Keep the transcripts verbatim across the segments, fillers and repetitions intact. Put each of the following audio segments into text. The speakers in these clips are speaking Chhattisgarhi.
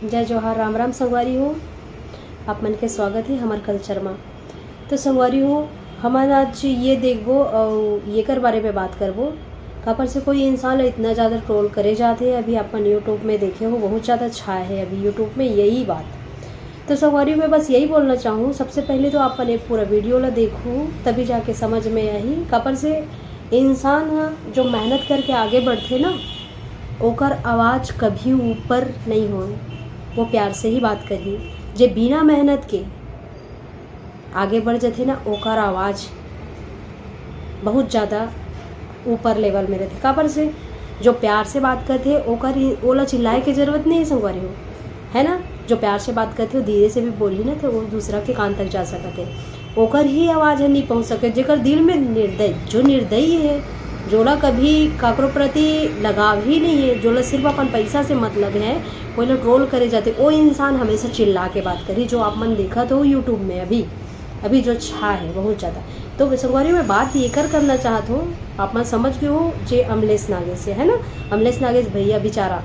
जय जोहार, राम राम संगवारी हो। आप मन के स्वागत हे हमर कल्चर मा। तो संगवारी हो, हमन आज ये देखबो अउ येकर बारे में बात करबो, काबर से कोई इंसान ला इतना ज़्यादा ट्रोल करे जाथे। अभी अपन YouTube में देखे हो, बहुत ज़्यादा छाए हे अभी YouTube में यही बात। तो संगवारी, मैं बस यही बोलना चाहूँ, सबसे पहले तो आप मन ये पूरा वीडियो ला देखू, तभी जाके समझ में आही। काबर से इंसान ह जो मेहनत करके आगे बढ़थे ना, ओकर आवाज़ कभी ऊपर नहीं होए, वो प्यार से ही बात करही। जे बिना मेहनत के आगे बढ़ जथे ना, ओकर आवाज़ बहुत ज़्यादा ऊपर लेवल में रथे। काबर से जो प्यार से बात करथे, ओकर ही, ओला चिल्लाए के जरूरत नहीं है संगवारी हो, है ना? जो प्यार से बात करथे, वो धीरे से भी बोलही ना, तो वो दूसरा के कान तक जा सकत है। ओकर ही आवाज़ ह नहीं पहुँच सके, जेकर दिल में निर्दय, जो निर्दयी है, जोला कभी काकरो प्रति लगाव ही नहीं है, जोला सिर्फ अपन पैसा से मतलब है, ओला ट्रोल करे जाथे, वो इंसान हमेशा चिल्ला के बात करी, जो आप मन देखत हो YouTube में अभी, अभी जो छा है बहुत ज़्यादा। तो संगवारी, मैं बात येकर करना चाहत हूँ, आप मन समझ गए हो, जे अमलेश नागेश है, है ना? अमलेश नागेश भैया बेचारा,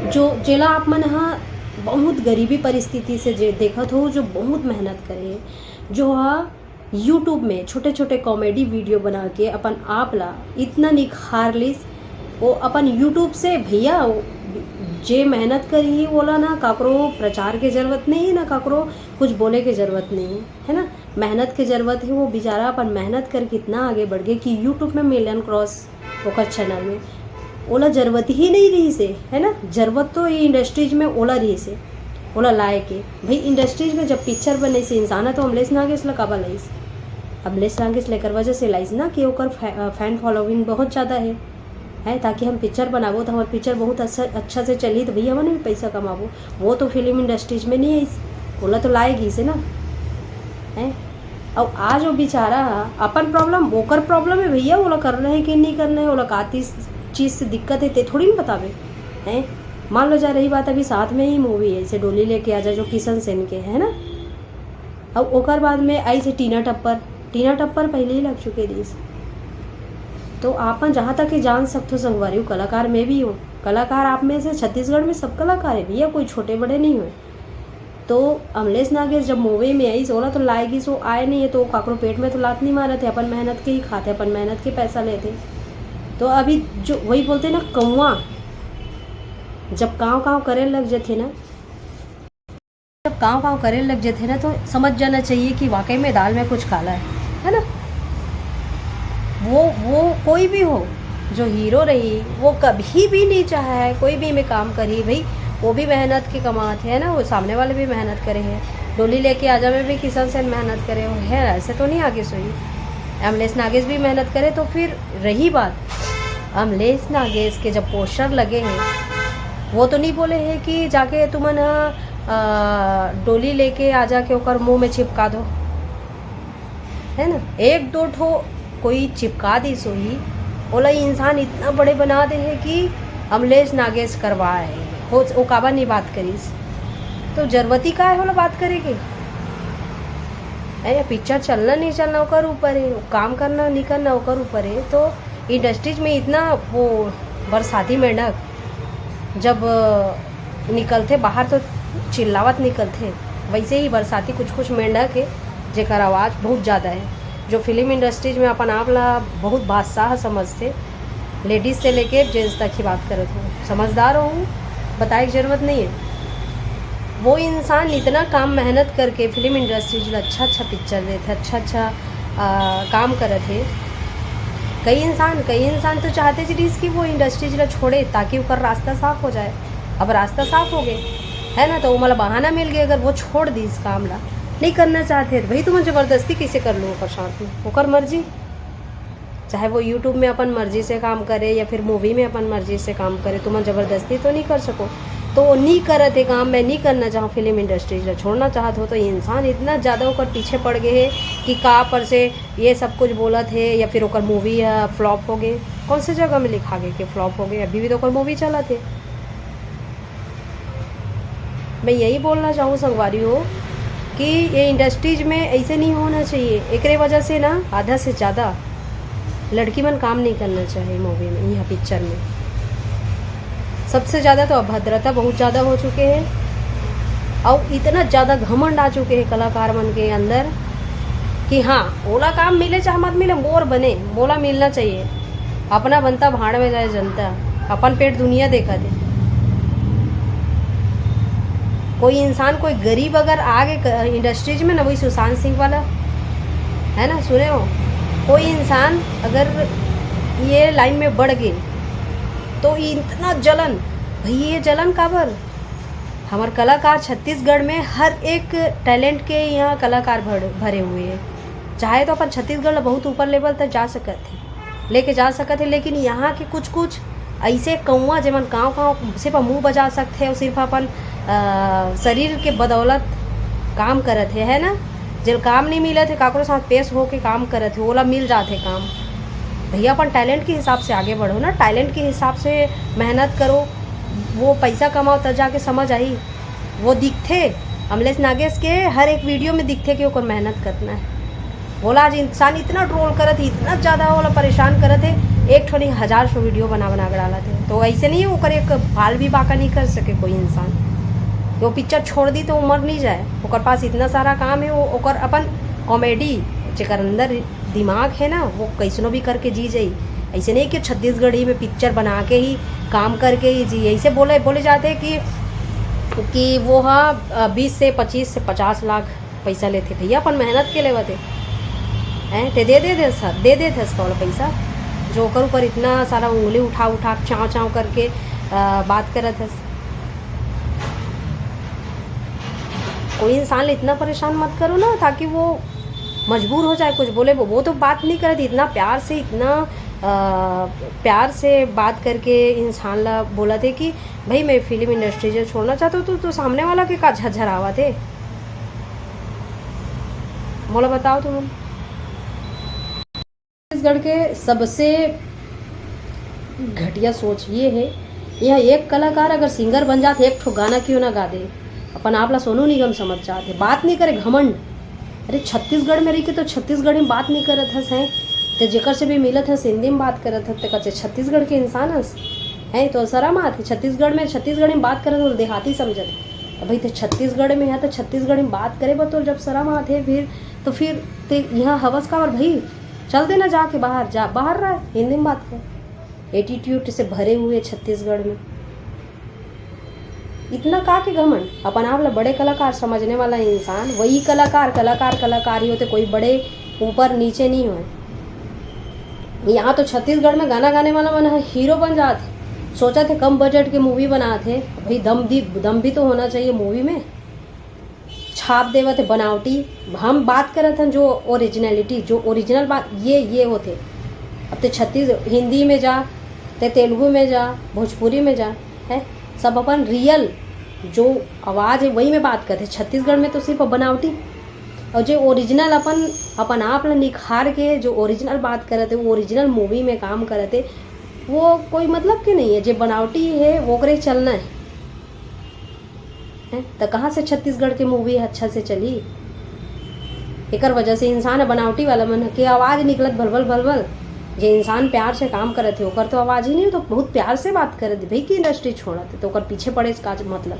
जो जेला आप मन ह बहुत गरीबी परिस्थिति से जे देखत हो, जो बहुत मेहनत करे, जो ह YouTube में छोटे-छोटे कॉमेडी वीडियो बना के अपन आप ला इतना निखार लिस। वो अपन YouTube से, भैया, वो जे मेहनत करही, ओला ना काकरो प्रचार के जरूरत नहीं है, ना काकरो कुछ बोले के जरूरत नहीं है, है ना? मेहनत के जरूरत है। वो बेचारा अपन मेहनत करके इतना आगे बढ़ गए कि YouTube में मिलियन क्रॉस ओकर चैनल में। ओला जरूरत ही नहीं रही से, है ना? जरूरत तो ये इंडस्ट्रीज में ओला रही से, ओला लाए के। भाई, इंडस्ट्रीज में जब पिक्चर बने से इंसान है, तो अमलेश नागेश ला काबा लाइस? अमलेश नागेश लेकर वजह से लाइस ना कि ओकर फै-, अ, फैन फॉलोइंग बहुत ज़्यादा है, है, ताकि हम पिक्चर बनाबो तो हमार पिक्चर बहुत अच्छा, अच्छा से चली, तो भैया हमन भी पैसा कमाबो। वो तो फिल्म इंडस्ट्रीज में नहीं आइस, ओला तो लाए गई से ना, है। अब आज वो बेचारा अपन प्रॉब्लम, ओकर प्रॉब्लम है भैया, ओला करना है कि नहीं करना है, ओला का तीस चीज़ से दिक्कत है, ते थोड़ी ना बतावे, हैं? मान लो जा रही बात, अभी साथ में ही मूवी है, जैसे डोली लेके आजा, जो किशन सेन के है ना, अब ओकर बाद में आई से टीना टप्पर। टीना टप्पर पहले ही लग चुके रहीस। तो आप मन जहाँ तक ही जान सकथो संगवारी हो, कलाकार मैं भी हूँ, कलाकार आप में से छत्तीसगढ़ में सब कलाकार है भैया, कोई छोटे बड़े नहीं हुए। तो अमलेश नागेश जब मूवी में आइस, ओला तो लाए गिस, वो आए नहीं है, तो काकरो पेट में तो लात नहीं मारत है, अपन मेहनत के ही खाते, अपन मेहनत के पैसा लेते। तो अभी जो वही बोलते ना, कौवा जब काँव काँव करे लग जथे ना, जब काँव काँव करे लग जथे ना, तो समझ जाना चाहिए कि वाकई में दाल में कुछ काला है, है ना? वो वो कोई भी हो, जो हीरो रही, वो कभी भी नहीं चाहा है कोई भी में काम करी। भाई, वो भी मेहनत के कमात है ना, वो सामने वाले भी मेहनत करे हैं। डोली लेके आजा में भी किशन सेन मेहनत करे हो है, ऐसे तो नहीं आगे सोई। अमलेश नागेश भी मेहनत करे। तो फिर रही बात अमलेश नागेश के, जब पोस्टर लगे हैं, वो तो नहीं बोले हैं कि जाके तुमन ह, अ, डोली लेके आजा के ओकर मुंह में चिपका दो, है ना? एक दो ठो कोई चिपका दी सोई, ओला इंसान इतना बड़े बना दे है कि अमलेश नागेश करवाए हो, वो काबा नहीं बात करिस। तो जरूरत ही का है ओला बात करे के? है, पिक्चर चलना नहीं चलना ओकर ऊपर है, काम करना नहीं करना ओकर ऊपर है। तो इंडस्ट्रीज में इतना वो बरसाती मेंढक जब निकलथे बाहर तो चिल्लावत निकलथे, वैसे ही बरसाती कुछ कुछ मेंढक है जेकर आवाज़ बहुत ज़्यादा है, जो फिल्म इंडस्ट्रीज में अपन आप ला बहुत बादशाह समझथे। लेडीज से लेके जेंट्स तक ही बात करत हूँ, समझदार हूँ, बताए के जरूरत नहीं है। वो इंसान इतना काम मेहनत करके फिल्म इंडस्ट्रीज ला अच्छा अच्छा पिक्चर देथे, अच्छा अच्छा आ, काम करत हे। कई इंसान कई इंसान तो चाहते जी कि वो इंडस्ट्रीज ला छोड़े ताकि ओकर रास्ता साफ हो जाए। अब रास्ता साफ हो गए, है ना, तो ओमन ला बहाना मिल गए। अगर वो छोड़ दी इस काम ला, नहीं करना चाहते, तो भाई तुमन जबरदस्ती कैसे कर लो ओकर साथ में? ओकर मर्जी, चाहे वो यूट्यूब में अपन मर्जी से काम करे या फिर मूवी में अपन मर्जी से काम करे, तुमन जबरदस्ती तो नहीं कर सको। तो वो नहीं करत हे काम, मैं नहीं करना चाहूँ फिल्म इंडस्ट्री ला छोड़ना चाहत हो, तो इंसान इतना ज़्यादा ओकर पीछे पड़ गए है कि का पर से ये सब कुछ बोलत है या फिर ओकर मूवी फ्लॉप हो गए। कौन से जगह में लिखा गए कि फ्लॉप हो गए? अभी भी तो ओकर मूवी चलत है। मैं यही बोलना चाहूँ संगवारी हो कि ये इंडस्ट्रीज में ऐसे नहीं होना चाहिए। एकरे वजह से ना आधा से ज़्यादा लड़की मन काम नहीं करना चाहिए मूवी में, यहाँ पिक्चर में। सबसे ज़्यादा तो अभद्रता बहुत ज़्यादा हो चुके हे, अउ इतना ज़्यादा घमंड आ चुके हे कलाकार मन के अंदर कि हाँ, ओला काम मिले चाहे मत मिले, मोर बने, मोला मिलना चाहिए। अपना बनता भाड़ में जाए जनता, अपन पेट दुनिया देखत हे। कोई इंसान, कोई गरीब अगर आ गए क-, इंडस्ट्रीज में ना, वही सुशांत सिंह वाला, है ना, सुने हो, कोई इंसान अगर ये लाइन में बढ़ गए तो इतना जलन, भई ये जलन काबर? हमर कलाकार छत्तीसगढ़ में हर एक टैलेंट के यहाँ कलाकार भर-, भरे हुए हैं। चाहे तो अपन छत्तीसगढ़ ला बहुत ऊपर लेवल तक जा सकत हे, लेके जा सकत हे, लेकिन यहाँ के कुछ कुछ ऐसे कौआ जेमन काँव काँव सिर्फ मुँह बजा सकथे और सिर्फ अपन, अ, शरीर के बदौलत काम करत हे, है ना? जेल काम नहीं मिलत हे, काकरो साथ पेश होके काम करत हे, ओला मिल जात हे काम। भैया, अपन टैलेंट के हिसाब से आगे बढ़ो ना, टैलेंट के हिसाब से मेहनत करो, वो पैसा कमाओ, तब जाके समझ आई। वो दिखथे, अमलेश नागेश के हर एक वीडियो में दिखथे कि ओकर मेहनत कतना है। बोला, आज इंसान इतना ट्रोल करत है, इतना ज़्यादा ओला परेशान करत है, एक ठो नहीं, हजार सौ वीडियो बना बना के डालत है। तो ऐसे नहीं है, ओकर एक बाल भी बांका नहीं कर सके कोई इंसान। वो पिक्चर छोड़ दी तो वो मर नहीं जाए, ओकर पास इतना सारा काम है, वो ओकर अपन कॉमेडी, जेकर अंदर दिमाग है ना, वो कैसनो भी करके जी जाई। ऐसे नहीं कि छत्तीसगढ़ी में पिक्चर बना के ही, काम करके ही जी। ऐसे बोले, बोले जाते हैं कि, कि वो हाँ, अ, बीस से पच्चीस से पचास लाख पैसा लेथे। भैया, अपन मेहनत के लेवत हे, हैं? ते दे दे दे सर, दे दे थे इसका वाला पैसा, जो ओकर ऊपर इतना सारा उंगली उठा उठा, चाँव चाँव करके, अ, बात करत हस। कोई इंसान ले इतना परेशान मत करो ना, ताकि वो मजबूर हो जाए कुछ बोले। वो, वो तो बात नहीं करत, इतना प्यार से, इतना, अ, प्यार से बात करके इंसान ला बोलत हे कि भाई, मैं फिल्म इंडस्ट्री जो छोड़ना चाहता हूँ, तो, तो सामने वाला के का झरझरावत हे? मोला बताओ तुम। छत्तीसगढ़ के सबसे घटिया सोच ये है, यहाँ एक कलाकार अगर सिंगर बन जात, एक ठो गाना क्यों ना गा दे, अपन आप ला सोनू निगम समझ जात है, बात नहीं करे, घमंड। अरे, छत्तीसगढ़ में रह के तो छत्तीसगढ़ी में बात नहीं करत हस, हैं? ते जेकर से भी मिलत हस, हिंदी में बात करत हस, ते कचे छत्तीसगढ़ के इंसान हस, हैं? तो शरम आत है, छत्तीसगढ़ में, छत्तीसगढ़ी में बात करत हो, देहाती समझत। अब भाई, ते छत्तीसगढ़ में है, तो छत्तीसगढ़ी में बात करे बर तो जब शरम आत है, फिर तो फिर ते यहाँ हवस काबर भाई? चल देना जाके बाहर, जा बाहर रह, हिंदी में बात कर। एटीट्यूड से भरे हुए छत्तीसगढ़ में इतना का के घमंड, अपन आप ला बड़े कलाकार समझने वाला इंसान, वही कलाकार, कलाकार, कलाकार ही होते, कोई बड़े ऊपर नीचे नहीं होए। यहाँ तो छत्तीसगढ़ में गाना गाने वाला मन ह हीरो बन जात हे, सोचत हे कम बजट के मूवी बनात हे। भाई, दम दी, दम भी तो होना चाहिए मूवी में। छाप देवत हे बनावटी। हम बात करत हन जो ओरिजिनलिटी, जो ओरिजिनल बात ये, ये होथे। अब ते छत्तीस, हिंदी में जा, ते तेलुगु में जा, भोजपुरी में जा, है, सब अपन रियल जो आवाज़ है वही में बात करते। छत्तीसगढ़ में तो सिर्फ बनावटी, और जो ओरिजिनल अपन, अपन आप ला निखार के जो ओरिजिनल बात करत है, वो ओरिजिनल मूवी में काम करत है, वो कोई मतलब के नहीं है। जो बनावटी है, वो करे चलना है, हैं? त कहाँ से छत्तीसगढ़ के मूवी अच्छा से चली? एकर वजह से इंसान ह बनावटी वाला मन के आवाज़ निकलत भलभल भलभल। जे इंसान प्यार से काम करत हे, ओकर तो आवाज़ ही नहीं हो, तो बहुत प्यार से बात करत हे, भाई की इंडस्ट्री छोड़त हे, तो ओकर पीछे पड़े से का मतलब?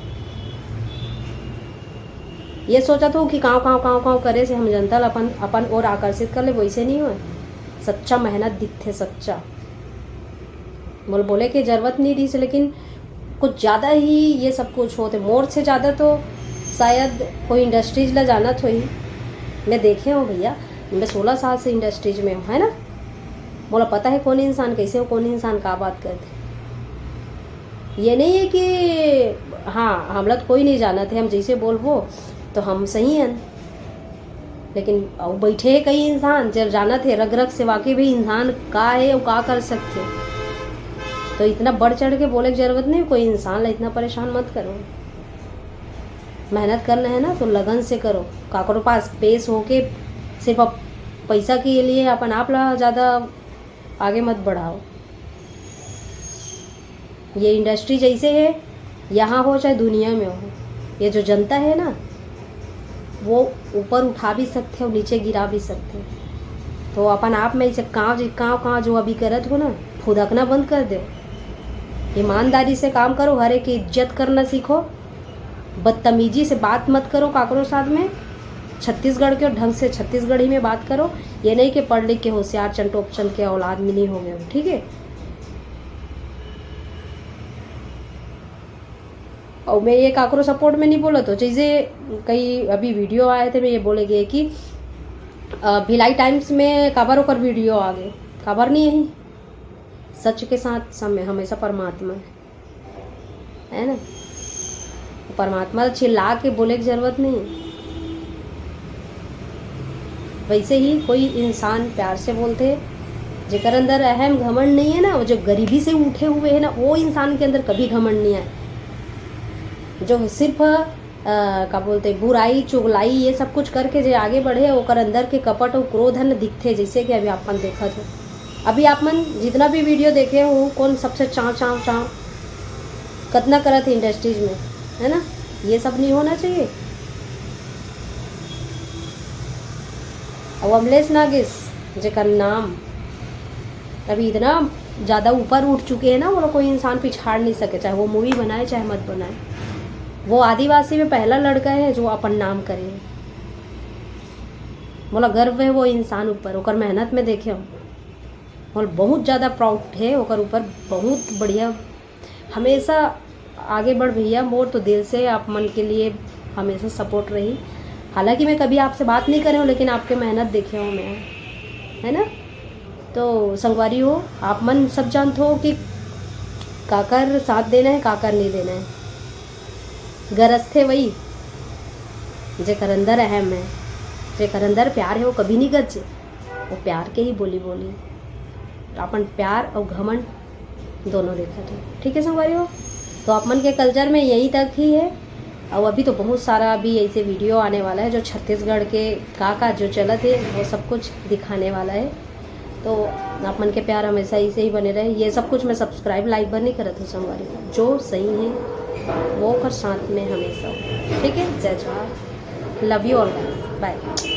ये सोचत हो कि काँव, काँव, काँव, काँव करे से हम जनता ला अपन, अपन ओर आकर्षित कर ले, वैसे नहीं होय। सच्चा मेहनत दिखथे, सच्चा। मोला बोले के जरूरत नहीं रहिस, लेकिन कुछ ज़्यादा ही ये सब कुछ होत हे। मोर से ज़्यादा तो शायद कोई इंडस्ट्रीज ला जानत होही। मैं देखे हूँ भैया, मैं सोलह साल से इंडस्ट्रीज में हूँ, है ना? मोला पता है कौन इंसान कैसे हो, कौन इंसान का बात करते। ये नहीं है कि हाँ, हमला तो कोई नहीं जानत हे, हम जैसे बोलबो तो हम सही हन। लेकिन अउ बैठे हे कई इंसान, जब जानत हे रग रग से वाकई भी इंसान का हे अउ का कर सकथे, तो इतना बढ़ चढ़ के बोले के जरूरत नहीं। कोई इंसान ला इतना परेशान मत करो। मेहनत करना है ना, तो लगन से करो। काकरो पास पेश होके सिर्फ अप-, पैसा के लिए अपन आप ला ज़्यादा आगे मत बढ़ाओ। ये इंडस्ट्री जैसे है, यहाँ हो चाहे दुनिया में हो, ये जो जनता है ना, वो ऊपर उठा भी सकते हो, नीचे गिरा भी सकते हो। तो अपन आप में इसे काँव जी, काँव, काँव जो अभी करत हो ना, फुदकना बंद कर दो। ईमानदारी से काम करो, हर एक की इज्जत करना सीखो, बदतमीजी से बात मत करो काकरो साथ में, छत्तीसगढ़ के ढंग से छत्तीसगढ़ी में बात करो। ये नहीं कि पढ़ लिख के होशियार चंटोप चंद के औलाद में नहीं हो गए हो, ठीक है? और मैं ये काकरो सपोर्ट में नहीं बोला, तो जैसे कई अभी वीडियो आए थे, मैं ये बोले गए कि अ, भिलाई टाइम्स में काबर ओकर वीडियो आ गए, काबर नहीं यही? सच के साथ समय हमेशा परमात्मा है, है ना? परमात्मा ला चिल्ला के बोले के जरूरत नहीं। वैसे ही कोई इंसान प्यार से बोलते, जेकर अंदर अहम घमंड नहीं है ना, वो जो गरीबी से उठे हुए है ना, वो इंसान के अंदर कभी घमंड नहीं आए। जो सिर्फ अ, का बोलते, बुराई चुगलाई ये सब कुछ करके जे आगे बढ़े, ओकर अंदर के कपट और क्रोध है न दिखते, जैसे कि अभी आप मन देखत हो। अभी आप मन जितना भी वीडियो देखे हो, कौन सबसे चाव चाव चाव कतना करत है इंडस्ट्रीज में, है ना? ये सब नहीं होना चाहिए। अब अमलेश नागेश जेकर नाम अभी इतना ज़्यादा ऊपर उठ चुके हैं ना, वो लोग कोई इंसान पिछाड़ नहीं सके, चाहे वो मूवी बनाए चाहे मत बनाए। वो आदिवासी में पहला लड़का है जो अपन नाम करे। मोला गर्व है वो इंसान ऊपर, ओकर मेहनत में देखे हम, मोला बहुत ज़्यादा प्राउड है ओकर ऊपर। बहुत बढ़िया, हमेशा आगे बढ़ भैया। मोर तो दिल से आप मन के लिए हमेशा सपोर्ट रही। हालांकि मैं कभी आपसे बात नहीं करे हूँ, लेकिन आपके मेहनत देखे हूँ मैं, है ना? तो संगवारी हो, आप मन सब जानत हो कि काकर साथ देना है, काकर नहीं देना है। गरजथे वही जेकर अंदर अहम है, जेकर अंदर प्यार है, वो कभी नहीं गरजे। वो प्यार के ही बोली बोली, अपन प्यार और घमंड दोनों देखत हो। ठीक है संगवारी हो, तो आप मन के कल्चर में यहीं तक ही है। और अभी तो बहुत सारा अभी ऐसे वीडियो आने वाला है जो छत्तीसगढ़ के का का जो चलत है, वो सब कुछ दिखाने वाला है। तो आप मन के प्यार हमेशा ऐसे ही बने रहे। ये सब कुछ मैं सब्सक्राइब लाइक बर नहीं करत हूँ संगवारी हो, जो सही है वो कर साथ में हमेशा। ठीक है, जय जोहार, love you all guys, bye।